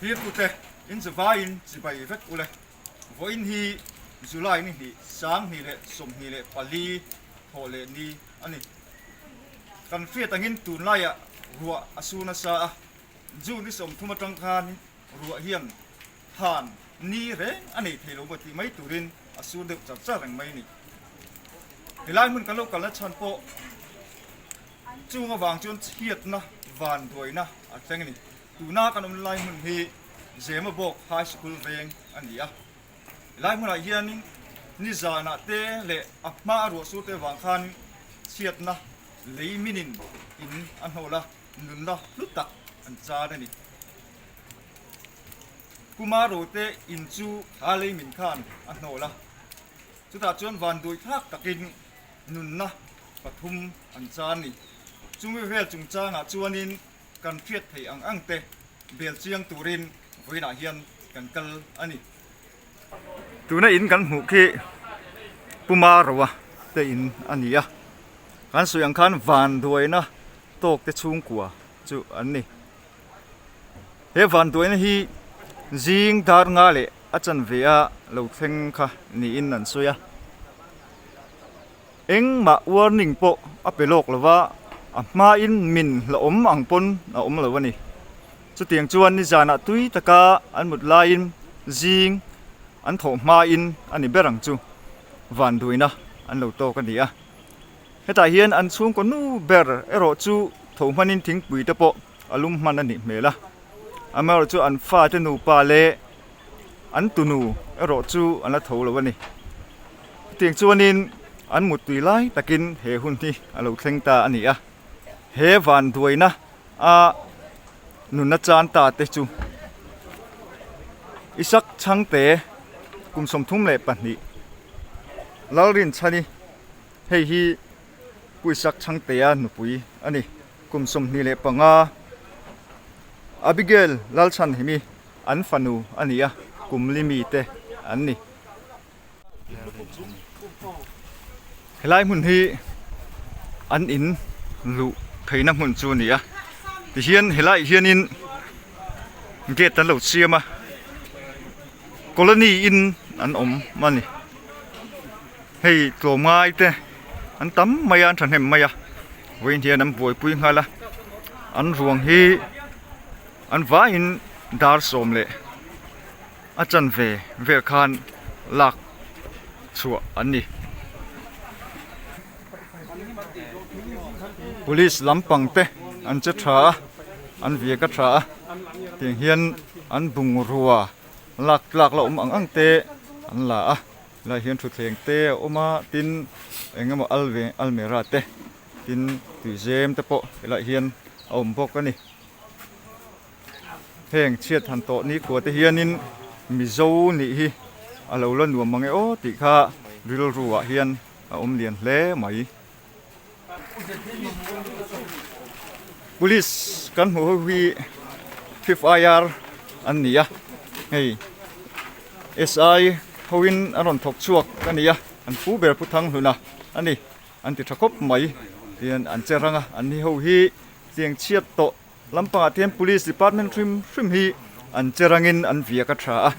Thirtute in zavaiin chibai vek ule. Vawiin hi July ni hnih 2024 thawh leh ni a ni. Kan hriat angin tunlaiah ruah a su nasa a, June ni 30 atang khan ruah hian than ni reng a nei thei lo maw tih mai turin a sur deuh char char reng mai a ni. Helai hmun kan lo kalna chhan pawh chung avang chuan chhiatna vanduaina a thleng a ni. Tuna kan awm lai hmun hi Zemabawk High School veng a ni a. Helai hmunah hianin nizanah te leh a hma a ruah sur te avang khan chhiatna lei minin in a hnawl a, nunna hlu tak an chan a ni. Puma Rote in chu kha lei min khan a hnawl a, chutah chuan vanduai thlak takin nunna pathum an chan a ni. Chumi vel chungchangah chuanin kan hriat theih ang ang te bel chiang turin vawiinah hian kan kal a ni. Tuna in kan hmuh khi Puma Roa te in a ni a, kan sawi ang khan vanduaina tawk te chhungkua chu an ni. He vanduaina hi zing dar nga leh a chanve a lo thleng kha niin an sawi a. Engmah warning pawh a pe lawk lo va, a hmain min hlauhawm ang pawn a awm lo a ni. Chutiang chuan nizanah tui taka an mut laiin zing an thawh hmain a ni ber ang chu vanduaina an lo tawk a ni a. Hetah hian an chhungkaw nu ber erawh chu tho hmanin thingpui te pawh a lum hman a nih hmel a, amaherawh chu an fate nupa leh an tunu erawh chu an la tho lo a ni. Chutiang chuanin an muttui lai takin he hun hi a lo thleng ta a ni a, he vanduaina a nunna chan ta te chu Isak Chhangte kum 32 Lalrinchhani hei hi Pu Isak Chhangtea nupui a ni. Kum 25 Abigail Lalchhanhimi an fanu a ni a, kum li mite an ni. Helai hmun hi an in luh theihna hmun chu a ni a, tihian helaiah hianin gate an lo siam a, colony in an awm a ni. Hei tlawmngai te an tam mai a an thahnem mai a vawiin hian an buaipui nghal a an ruang hi an vaiin dar sawm leh a chanve vel khan lak chhuah an ni. Police lampang te an che tha a an viak a tha a tiang hian an bungrua lak tlak la awm ang ang te an la a. Helaiah hian thutthleng te a awm a tin eng emaw al ve almera te tin tuizem te pawh helaiah hian a awm bawk a ni. Heng chhiat han tawh nikhua te hianin Mizo nih hi a lo la nuam mang e aw tih kha rilru ah hian a awm lian hle mai. Police kan hmuh ho hi fifth IR an ni a hei SI hoin an rawn thawk chhuak a ni a an pu ber pu Thanghluna a ni an ti tha khawp mai tihian an che rang a an ni ho hi chiang chhiat tawh lampangah te hian police department hrim hrim hi an che rangin an viak a tha a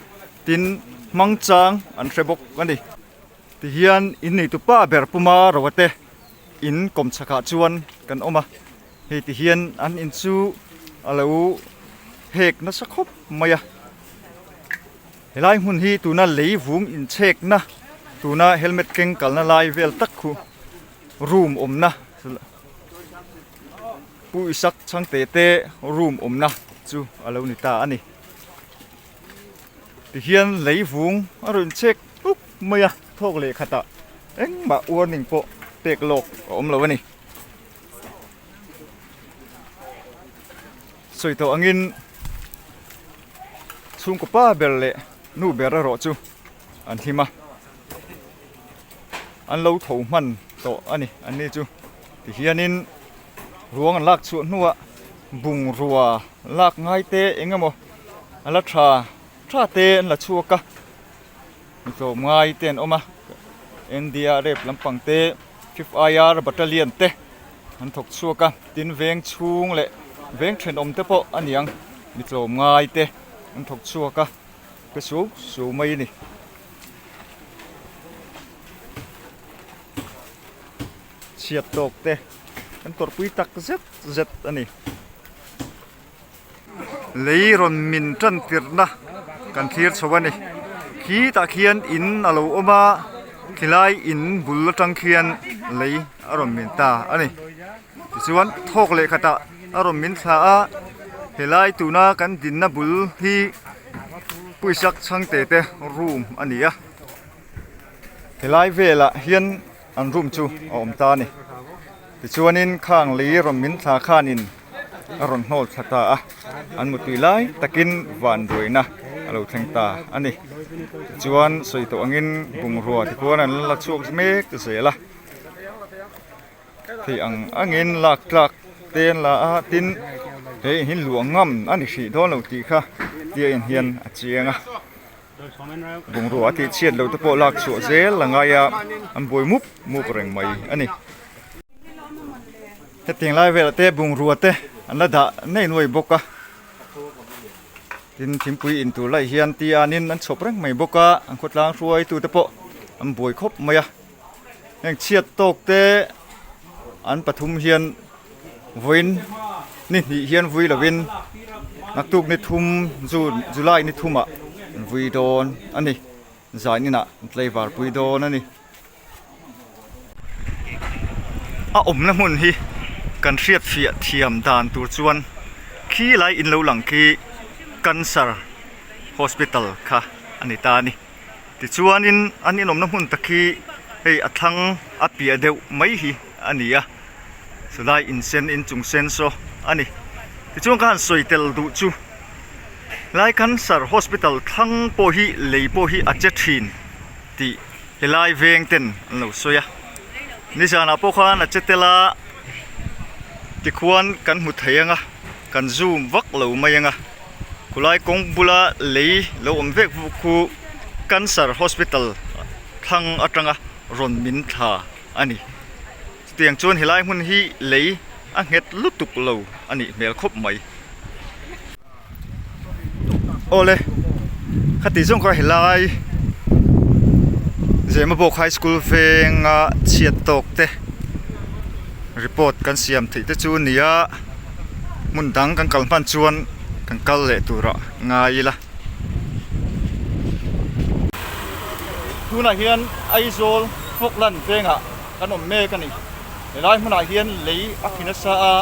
tin hmang chang an hre bawk a ni. Tihian inneitu pa ber Puma Roa te in kawm chhakah chuan kan awm a, hei tihian an in chu a lo hek nasa khawp mai a. Helai hmun hi tuna lei vung inchhekna tuna helmet keng kalna lai vel tak khu room awmna Pu Isak Chhangte te room awmna chu a lo ni ta a ni. Tihian lei vung a rawn chek tuk mai a, thawk leh khatah engmah warning pawh pek lawk a awm lo a ni. Sawi tawh angin chhungkaw pa ber leh nu ber erawh chu an hlim a, an lo tho hman tawh a ni anni chu. Tihianin ruang an lak chhuah hnuah bungrua lak ngai te eng emaw a la tha tha te an la chhuak a mi tlawm ngai te an awm a N_D_R_F lampang te fifth I_R battalion te an thawk chhuak a tin veng chhung leh veng thenawm te pawh a ni ang mi tlawm ngai te. an thawk chhuak a pe suau suau mai a ni. Chhiat tawk te kan tawrhpui tak zet zet a ni. Lei rawn min tan tirhna kan thlir chho a ni. Khi tah khian in a lo awm a, khilai in bul atang khian lei a rawn min ta a ni. Tichuan thawk leh khatah a rawn min thla a, helai tuna kan dinna bul hi Puisak Chhangte te room a ni a. Helai velah hian an room chu a awm ta a ni. Tichuanin khang lei rawn min thla khanin a rawn hnawl thla ta a, an mutui lai takin van buaina a lo thleng ta a ni. Tichuan sawi tawh angin bungrua tikhuan an la chhuak mek zel a, thei ang angin lak tlak te an la a, tin he in hi luah ngam a ni hrih dawn lo tih kha tia in hian a chiang a. Bungrua a tih chhiat loh te pawh lak chhuah zel a ngai a, an buai mup mup reng mai a ni. Hetiang lai velah te bungrua te an la dah nei nuai bawk a, tin thingpui in tur laih hian ti anin an chhawp reng mai bawk a, an khawtlang hruaitu te pawh an buai khawp mai a, heng chhiat tawk te an pathum hian vawiin ni hnih hian vui lovin naktuk ni thum June July ni thumah an vui dawn a ni zan inah an tlaivar pui dawn a ni. A awmna hmun hi kan hriat fiah thiam dan tur chuan khi lai in lo lang khi Cancer Hospital kha a ni ta a ni. Tichuanin an inawmna hmun tak hi hei a thlang a piah deuh mai hi a ni a, chulai insen inchung sen saw a ni. Tichuan ka han sawi tel duh chu helai Cancer Hospital thlang pawh hi lei pawh hi a che thin tih helai veng ten an lo sawi a, nizanah pawh khan a che tel a, tikhuan kan hmu thei ang a, kan zoom vak lo mai ang a, khulai kawng bula lei lo awm vek vuk khu Cancer Hospital thlang atanga rawn min thla a ni. Chutiang chuan helai hmun hi lei a nghet lutuk lo a nih hmel khawp mai. Awle khati zawng kha helai Zemabawk High School venga chhiat tawk te report kan siam theih te chu a ni a hmun dang kan kal hman chuan kan kal leh turah ngai ila. Tunah hian Aizawl Falkland vengah kan awm mek a ni helai hmunah hian lei a khi nasa a.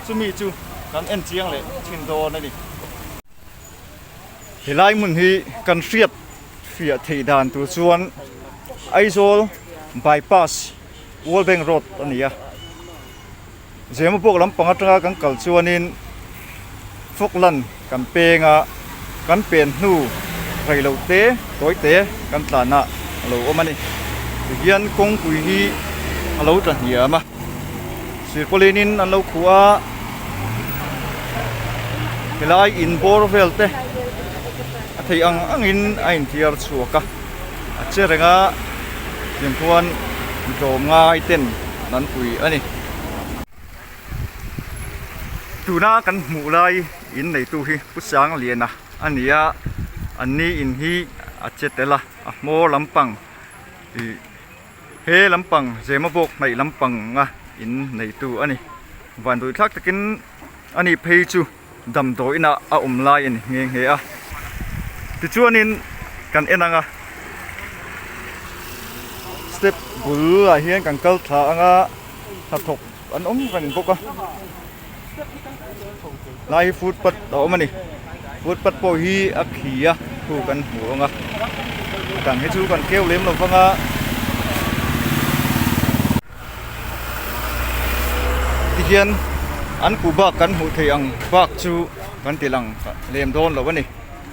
Chumi chu kan en chiang leh thin dawn a ni. Helai hmun hi kan hriat fiah theih dan tur chuan Aizawl bypass World Bank Road a ni a. Zemabawk lampang atanga kan kal chuanin Falkland kan peng a, kan pen hnu rei loh te tawi te kan tlan ah a lo awm a ni. Tihian kawngpui hi a lo tla hniam a. Sirpawlin in an lo khuh a, helai in bawr vel te a theih ang ang in a inthiar chhuak a, a che reng a tiang khuan tlawm ngai ten an pui a ni. Tuna kan hmuh lai in neitu hi Pu Sangliana a ni a, an ni in hi a che tel a, a hmawr lampang ih. He lampang Zemabawk hnaih lampanga in neitu a ni. Vanduai thlak takin a nih phei chu damdawi inah a awm lai a ni nghe nghe a. Tichuanin kan en ang a, step bulah hian kan kal thla ang a, hnathawk an awm reng bawk a. Lai hi footpath a awm a ni. Footpath pawh hi a khi a khu kan hmu ang a a dang hi chu kan keu lem lo vang a. Tihian an kuh bak kan hmuh theih ang bak chu kan ti lang lem dawn lo a ni.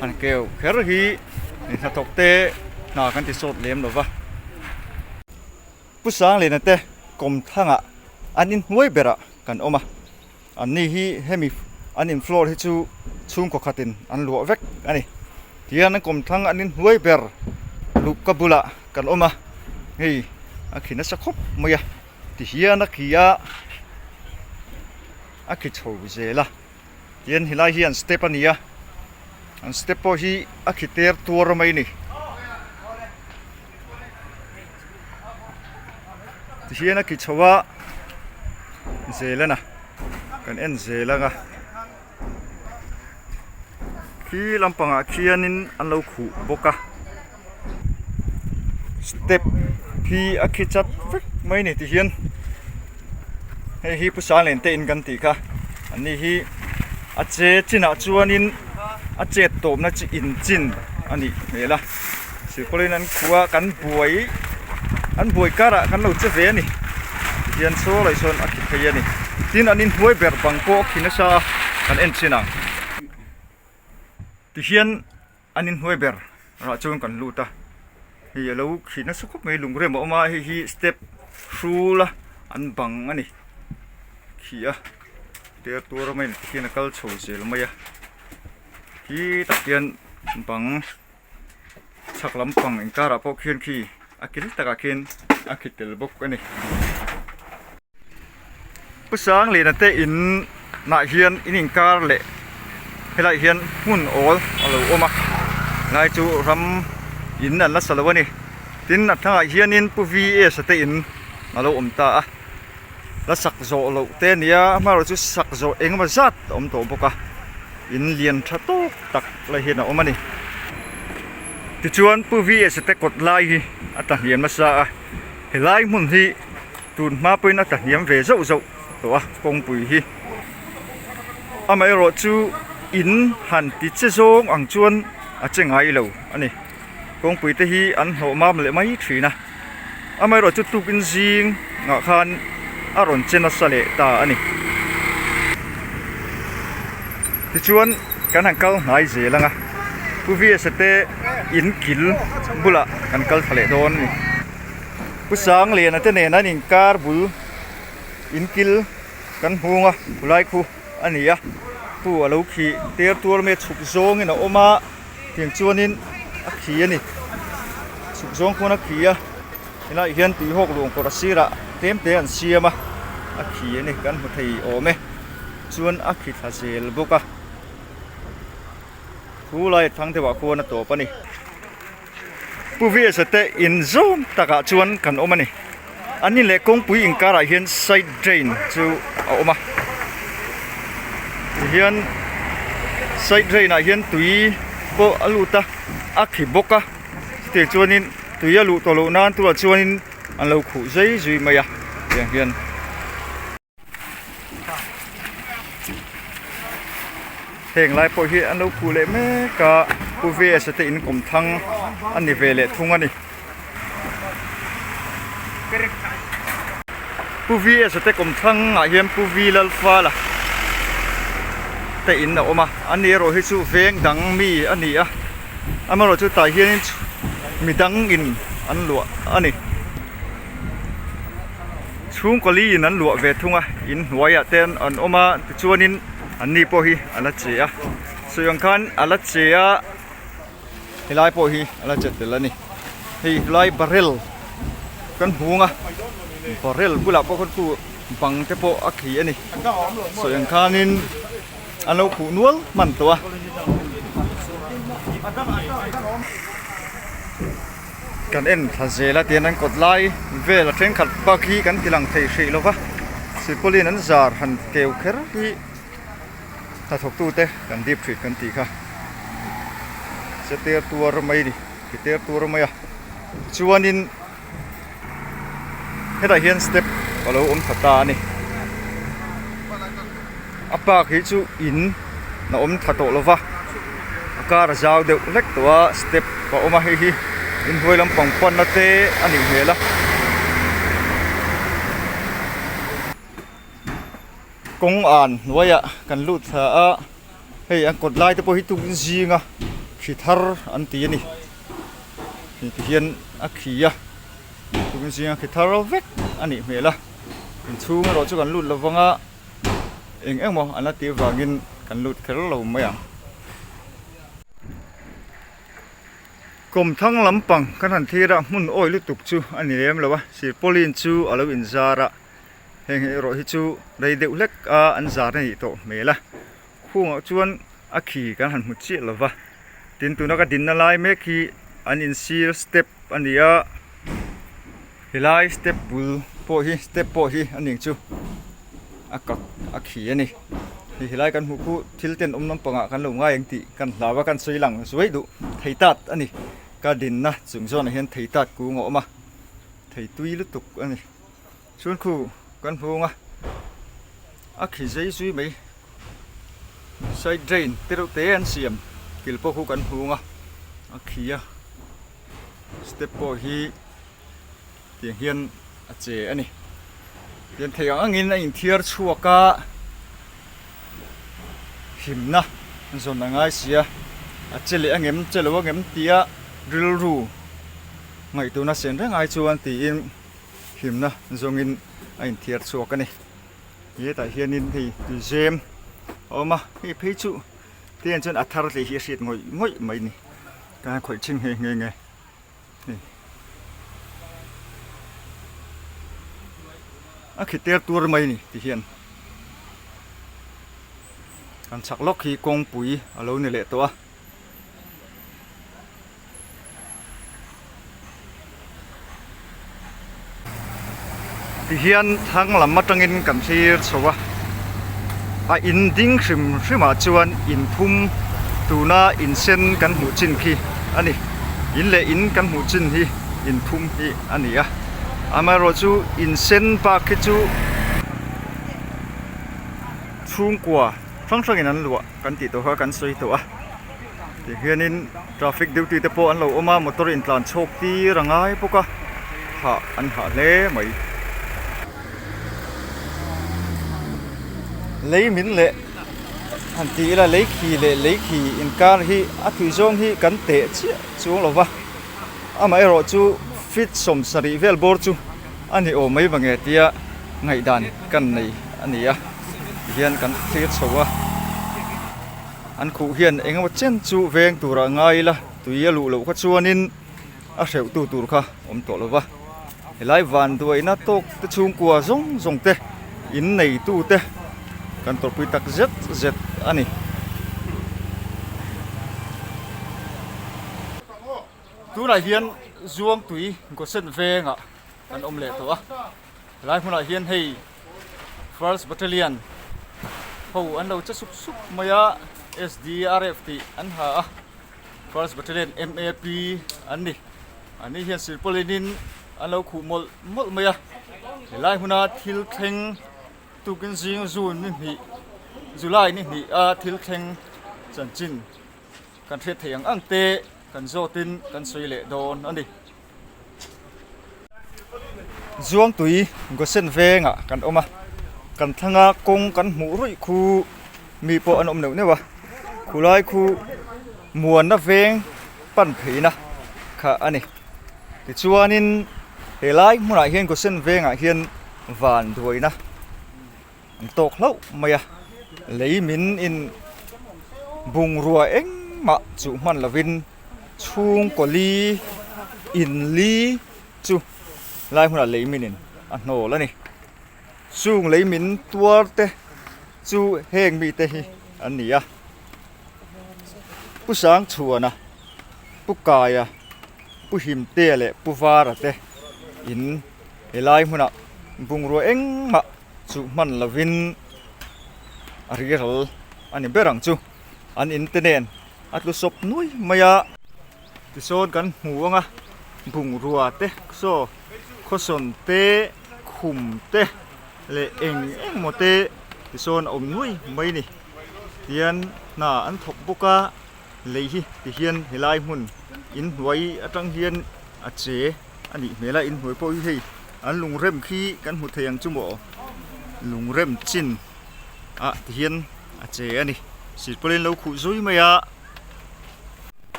Han keu kher hi hnathawk te hna kan ti sawt lem lo va. Pu Sangliana te kawmthangah an inhnuai berah kan awm a, an ni hi hemi an in floor hi chu chhungkaw khatin an luah vek a ni. Tihian an kawmthlang an inhnuai ber luh ka bulah kan awm a, hei a khi nasa khawp mai a, tihian a khi a, a khi chho zel a, tihian helai hian step a ni a. An step pawh hi a khi ter tuar mai a ni. Tihian a ki chho a zel a na kan en zel ang a khi lampangah khianin an lo khuh bawk a step hi a khi chat vek mai a ni tihian hei hi pu sang len te in kan tih kha an ni hi a che chinah chuanin a chet tawpna chi in chin a nih hmel a. Silpauline an khuh a kan buai an buai karah kan lo che ve a ni tihian saw lai sawn a khi phei a ni tin an inhnuai ber bang pawh a khi nasa a kan en chin ang tihian an inhnuai ber rah chuan kan lut a hei a lo khi nasa khawp mai lungrem a awm a hei hi step hrul a an bang a ni khi a ter tur a mai tihian a kal chho zel mai a khi tak hian bang. Chhak lampang inkarah pawh khian khi a kil takah khian a khi tel bawk a ni. Pu Sangliana te in nah hian in inkar leh helaiah hian hmun awl a lo awm a helai chu ram in an la sa lo a ni. Tin a thlangah hianin Pu VS a te in a lo awm ta a la sak zawh loh te a ni a amaherawhchu chu sak zawh engemaw zat a awm tawh bawk a in lian tha tawk tak lai hian a awm a ni. Tichuan Pu VS te kawt lai hi a tla hniam nasa a, helai hmun hi tun hma pawhin a tla hniam ve zauh zauh tawh a kawngpui hi. Amaherawh chu in han ti che zawng ang chuan a che ngai lo a ni. Kawngpui te hi an hnawh mam leh mai thin a, amaherawh chu tukin zing ah khan a rawn che nasa leh ta a ni. Tichuan kan han kal hnai zel ang a, Pu VS-a te in kil bulah kan kal thla leh dawn a ni. Pu Sangliana te nen an inkar bul in kil kan hmung a, khulai khu a ni a, khu a lo khi ter tuar mai a chhuk zawngin a awm a. Tiang chuanin a khi a ni chhuk zawng khuan a khi a helaiah hian tui hawk luh ang kawr a sirah tlem te an siam a a khi a ni kan hmu thei awm e chuan a khi thla zel bawk a thu lai a thang deuhah khuan a tawp a ni. Pu VS-a te in zawm takah chuan kan awm a ni. An in leh kawngpui inkarah hian side drain chu a awm a. Tihian side drain ah hian tui pawh a lut a, a khi bawk a. Chutiang chuanin tui a luh tawh loh nan turah chuanin an lo khuh zui zui mai a tiang hian. Heng lai pawh hi an lo khuh leh mek a Pu VS-a te in kawm thang a ni ve leh thung a ni. Pu VS-a te kawm thang ah hian Pu V Lalfala te in a awm a, a ni erawh hi chu veng dang mi a ni a, amaherawhchu tah hianin midang in an luah a ni. Chhungkaw li in an luah ve thung a, in hnuaiah te an awm a tichuanin an ni pawh hi a la che a, sawi ang khan a la che a, helai pawh hi a la che tel a ni, hei helai barrel kan hung a, barrel bulah pawh khawn khu bang te pawh a khi a ni, sawi ang khanin an lo khuh nual hman tawh a. Kan en thla zel a tihian an kawt lai vel a thenkhat bak hi kan ti lang thei hrih lova silpauline an zar han keu kher hi hnathawk tute kan dip hrih kan tih kha che ter tuar mai a ni che ter tuar mai a tichuanin hetah hian step a lo awm tha ta a ni a park hi chu in a awm tha tawh lova a kar a zau deuh hlek tawh a step a awm a hei hi inhnuai lampang panna te a nih hmel a. Kawng an hnuaiah kan lut thla a hei an kawt lai te pawh hi tukin zinga khi thar an ti a ni hei ti hian a khi a tukin zinga khi thar vek a nih hmel a inchhung erawh chu kan lut lo vang a eng eng maw an la tih avangin kan lut kher lo mai ang. Kawmthang lampang kan han thlir a hmun awi lutuk chu a ni lem lo a silpauline chu a lo inzar a. Heng hi erawh hi chu rei deuh hlek a an zar a nih tawh hmel a, khungah chuan a khi kan han hmu chiah lo va. Tin tuna ka dinna lai mek hi an insir step a ni a, helai step bul pawh hi step pawh hi a ning chu a kak a khi a ni. Hei helai kan hmuh khu thil ten awm lampangah kan lo ngai ang tih kan hlau a kan sawi lang zuai duh thei tat a ni. Ka dinna chung zawnah hian thei tat kung a awm a, thei tui lutuk a ni. Chuan khu kan hmung a, a khi zai zui mai. Side drain te reuh te an siam kil pawh khu kan hmung a, a khi a step pawh hi tiang hian a che a ni. Tiang thei ang angin a inthiar chhuak a, hlimna zawn a ngai si a, a che leh angem che lo angem tia rilru ngaihtuahna sen reng ai chuan tiin hlimna zawngin a inthiar chhuak a ni. Hetah hianin hei tuizem a awm a, hei phei chu te chuan a thar tih hi a hriat ngawih ngawih mai a ni. Ka han khawih thin nghe nghe nge hei a khi ter tur mai a ni ti hian kan chhak lawk hi kawngpui a lo ni leh tawh a. Tihian thlang lam atangin kan thlir chho a, a in ding hrim hrim ah chuan in phum tuna in sen kan hmuh chin khi a ni, in leh in kan hmuh chin hi in phum hi a ni a, amaherawh chu in sen bak hi chu chhungkua hrang hrangin an luah kan tih tawh kha kan sawi tawh a. Tihianin traffic duty te pawh an lo awm a motor in tlan chhawk tir a ngai bawk a hah an hah hle mai. Lei min leh han ti ila lei khi leh lei khi inkar hi a thui zawng hi kan teh chiah chuang lo va amaherawh chu feet 70 vel bawr chu a ni awm mai mange tia ngaihdan kan nei a ni a tihian kan thlir chho a. An khuh hian eng emaw chen chu veng turah ngai ila tui a luh loh kha chuanin a hreuhtu tur kha awm tawh lo va. Helai van duaina tawk te chhungkua zawng zawng te in neitu te kan tawrhpui tak zet zet a ni. Tunah hian Zuangtui Gawsen vengah kan awm leh tawh a. Helai hmunah hian hei First Battalion ho an lo che sup sup mai a, SDRF tih an ha a, First Battalion MAP an ni. An ni hian silpawlin in an lo khuh mawlh mawlh mai a, helai hmuna thil thleng tukin zing June ni hnih July ni hnih a thil thleng chanchin kan hriat theih ang ang te kan zawtin kan sawi leh dawn a ni. Zuangtui Gosen vengah kan awm a, kan thlanga kawng kan hmuh ruih khu mi pawh an awm neuh neuh a, khulai khu muanna veng pan pheina kha a ni. Tichuanin helai hmunah hian Gosen vengah hian van duaina an tawk hlauh mai a, lei min in bungrua engmah chuh hman lovin chhungkaw li in li chu lai hmunah lei min in a hnawl a ni. Chung lei min tuar te chu heng mite hi an ni a, Pu Sangchhuana, Pu Kaia, Pu Himtea leh Pu Vara te in helai hmunah bungrua engmah chuh hman lovin a riral a ni ber ang chu. An in te nen a tlu sawp nuai mai a. Tisawn kan hmu ang a, bungrua te saw khawsawn te khum te leh eng eng maw te tisawn a awm nuai mai a ni. Tihian hna an thawk bawk a, lei hi tihian helai hmun inhnuai atang hian a che a nih hmel a, inhnuai pawh hi hei an lungrem khi kan hmu thei ang chu maw lungrem chin ah tihian a che a ni. Silpawlin lo khuh zui mai a.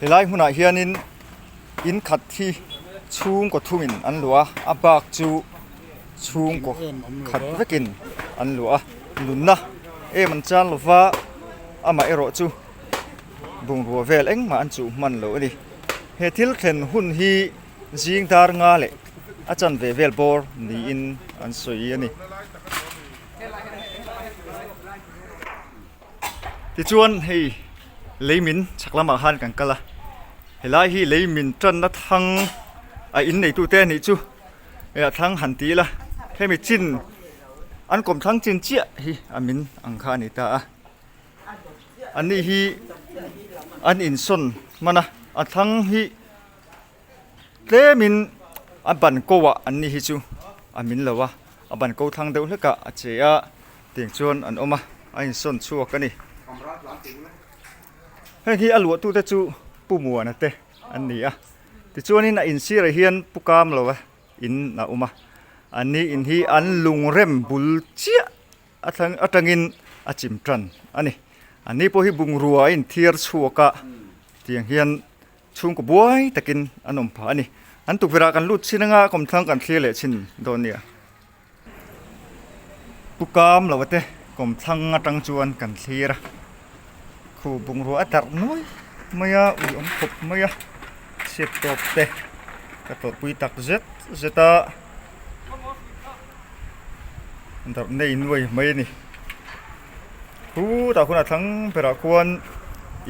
Helai hmunah hianin in khat hi chhungkaw thumin an luah a, a bak chu chhungkaw khat vekin an luah a, nunna em an chan lova amah erawh chu bungrua vel engmah an chuh hman lo a ni. He thil thlen hun hi zing dar nga leh a chanve vel bawr niin an sawi a ni. Tichuan hei. Leimin chhak lamah khan kan kal a, helai hi leimin tanna thang a in neitute a nih chu eh a thlang han ti ila hemi chin an kawm thlang chin chiah hi a min ang kha a ni ta a, an ni hi an insawn hman a, a thlang hi. Tlemin a ban ko ah an ni hi chu a min lo a, a ban ko thlang deuh hlek ah a che a, tiang chuan an awm a, a insawn chhuak a ni. Heng hi a luah tute chu Pu Muana te an ni a, tichuanin a insirah hian Pu Kamlova in a awm a, an ni in hi an lungrem bul chiah a thlang atangin a chim tan a ni. An ni pawh hi bungrua a inthiar chhuak a, tiang hian Chhungkaw buai takin an awm phah a ni. An tukverh ah kan lut chin anga kawmthlang kan thlir leh chin dawn nia. Pu Kam lo te kawmthlang atang chuan kan thlir a, khu bungrua a darh nuai mai a, ui awm khawp mai a, chhiat tawp te ka tawrhpui tak zet zet a, darh nei nuai mai a ni. Khutah khuan a thlang berah khuan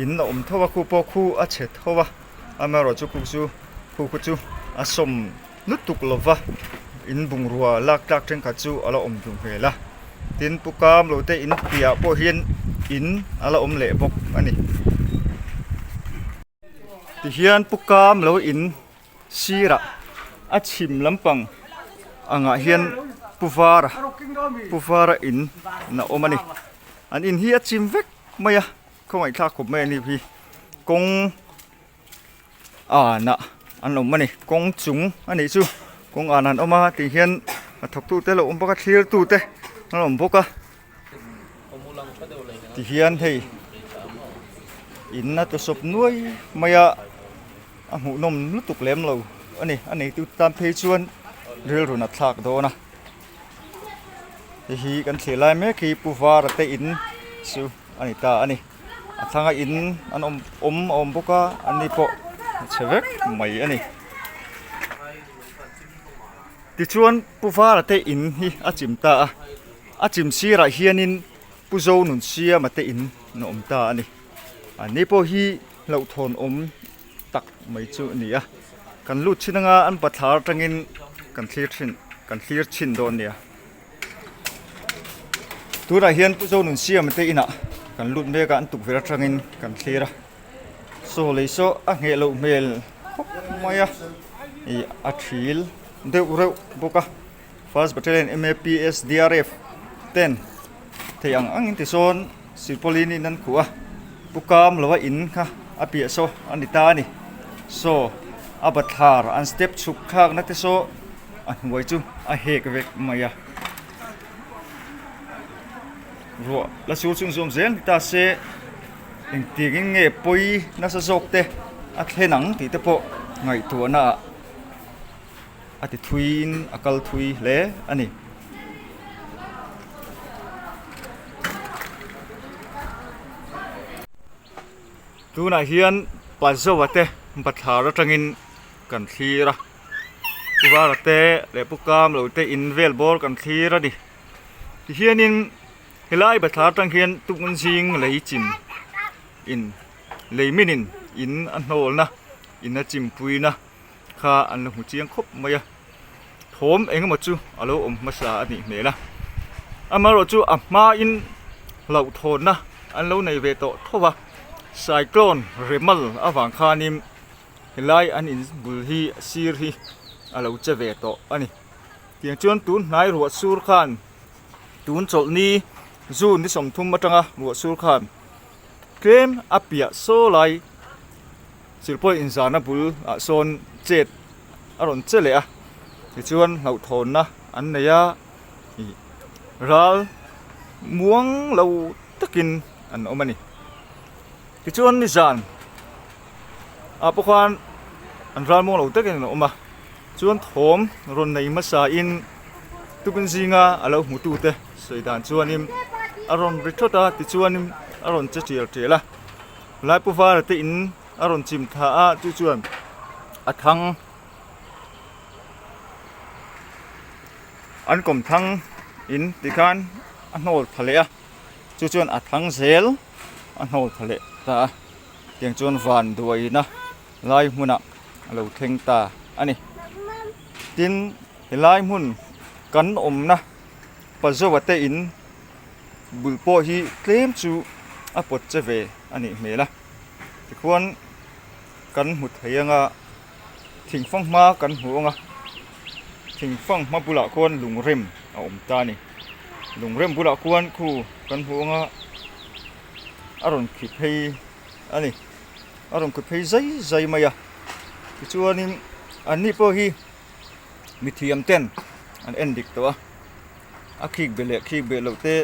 in a awm tho a, khu pawh khu a chhe tho a, amaherawhchu khu chu khu khu chu a sawm lutuk lo va, in bungrua lak tlak thenkhat chu a la awm duh hmel a, tin pu kam lo te in piahah pawh hian in a la awm leh bawk a ni. Tihian pu kam lo in sirah a chhim lampang angah hian pu vara pu vara in a awm a ni an in hi a chim vek mai a khawngaihthlak khawp mai a ni hi kawng anah an awm a ni kawng chung a nih chu kawng anah an awm a tih hian a thawk tute lo awm bawk a thlir tute an awm bawk a. Tihian hei in a tawsawp nuai mai a, a hmuhnawm lutuk lem lo a ni. A neitu tan phei chuan rilru nat thlak dawn a. Hei hi kan thlir lai mek hi Pu Vara te in chu a ni ta a ni. A thlanga in an awm awm a awm bawk a, an ni pawh a chhe vek mai a ni. Tichuan Pu Vara te in hi a chim ta a. A chim sirah hianin Pu Zo nun siama te in a awm ta a ni. An ni pawh hi hlauhthawn awm tak mai chu a ni a. Kan lut thin anga an bathlar atangin kan thlir thin kan thlir thin dawn nia. Tunah hian Pu Zo nun siama te inah kan lut mek a an tukverh atangin kan thlir a. Saw lei saw a ngheh loh hmel khawp mai a ih a thil deuh reuh bawk a. First Battalion MAPS DRF ten thei ang angin tisawn Silpauline in an khuh a, Pu Kam lova in kha a piah saw a ni ta a ni. Saw a bathlar an step chhuk thlakna te saw a hnuai chu a hek vek mai a. Ruah la sur chhung zawm zel ni ta se engtiangin nge pawi nasa zawk te a thlen ang tih te pawh ngaihtuahna ah a ti thuiin a kal thui hle a ni. Tunah hian Pazoa te bathlar atangin kan thlir a, Pu Vara te leh Pu Kamlo te in vel bawr kan thlir a ni. Tihianin helai bathlar atang hian tukun zing lei chim in lei minin in a hnawlna in a chimpuina. kha an la hmu chiang khawp mai a thawm eng emaw chu a lo awm hmasa a nih hmel a amaherawh chu a hmain hlauhthawnna an lo nei ve tawh tho va cyclone remal avang khanin helai an in bul hi sir hi a lo che ve tawh a ni tiang chuan tun hnai ruah sur khan tun chawlhni june ni 30 atanga ruah sur khan tlem a piah saw lai. Silpawi inzarna bul ah sawn chet a rawn che leh a tichuan hlauhthawnna an nei a ih ral muang lo takin an awm a ni tichuan nizan ah pawh khan an ral muang lo takin an awm a chuan thawm rawn nei hmasa in tukin zinga a lo hmu tu te sawi dan chuanin a rawn ri thawt a tichuanin a rawn che tial tial a. Laipu vara te in a rawn chim thla a chu chuan a thang an kawm thang in tikhan a hnawl thla leh a chu chuan a thang zel a hnawl thla leh ta a. Tiang chuan van duaina lai hmunah a lo thleng ta a ni. Tin, helai hmun kan awmna Pazoa te in bul pawh hi tlem chu a pawt che ve a nih hmel a. Tikhuan kan hmu thei anga thingfang hma kan hmu ang a, thingfang hma bulah khuan lungrem a awm ta a ni. Lungrem bulah khuan khu kan hmu ang a, a rawn khi phei a ni. A rawn khi phei zai zai mai a, tichuanin anni pawh hi mithiam ten an en dik tawh a, a khik belh leh khik belh loh te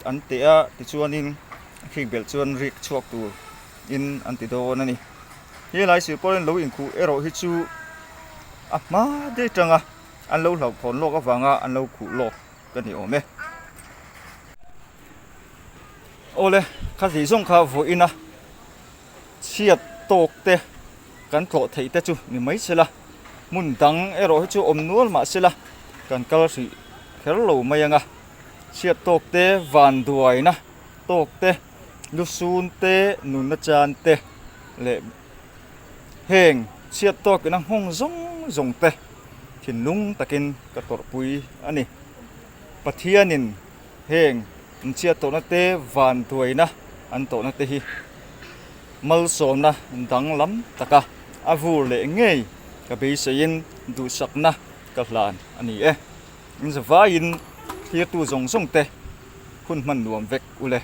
an teh a tichuanin a khik belh chuan rik chhuak tur in an ti dawn a ni. Helai sirpawlin lo inkhuh erawh hi chu a hma daih atanga an lo hlauhthawn lawk avanga an lo khuh lawk ka ni awm e. Awle, kha hlih zawng kha vawiin a chhiat tawk te kan tlawh theih te chu ni mai se la, hmun dang erawh hi chu awm nual mah se la kan kal hrih kher lo mai ang a, chhiat tawk te, vanduaina tawk te, lusun te, nunna chan te leh heng chhiat tawk ina nghawng zawng zawng te thinlung takin ka tawrhpui a ni. Pathianin heng inchhiat tawhna te, vanduaina an tawhna te hi malsawmna danglam taka a vur leh ngei ka beiseiin duhsakna ka hlan a ni e. In zavaiin thlirtu zawng zawng te hun hman nuam vek ule.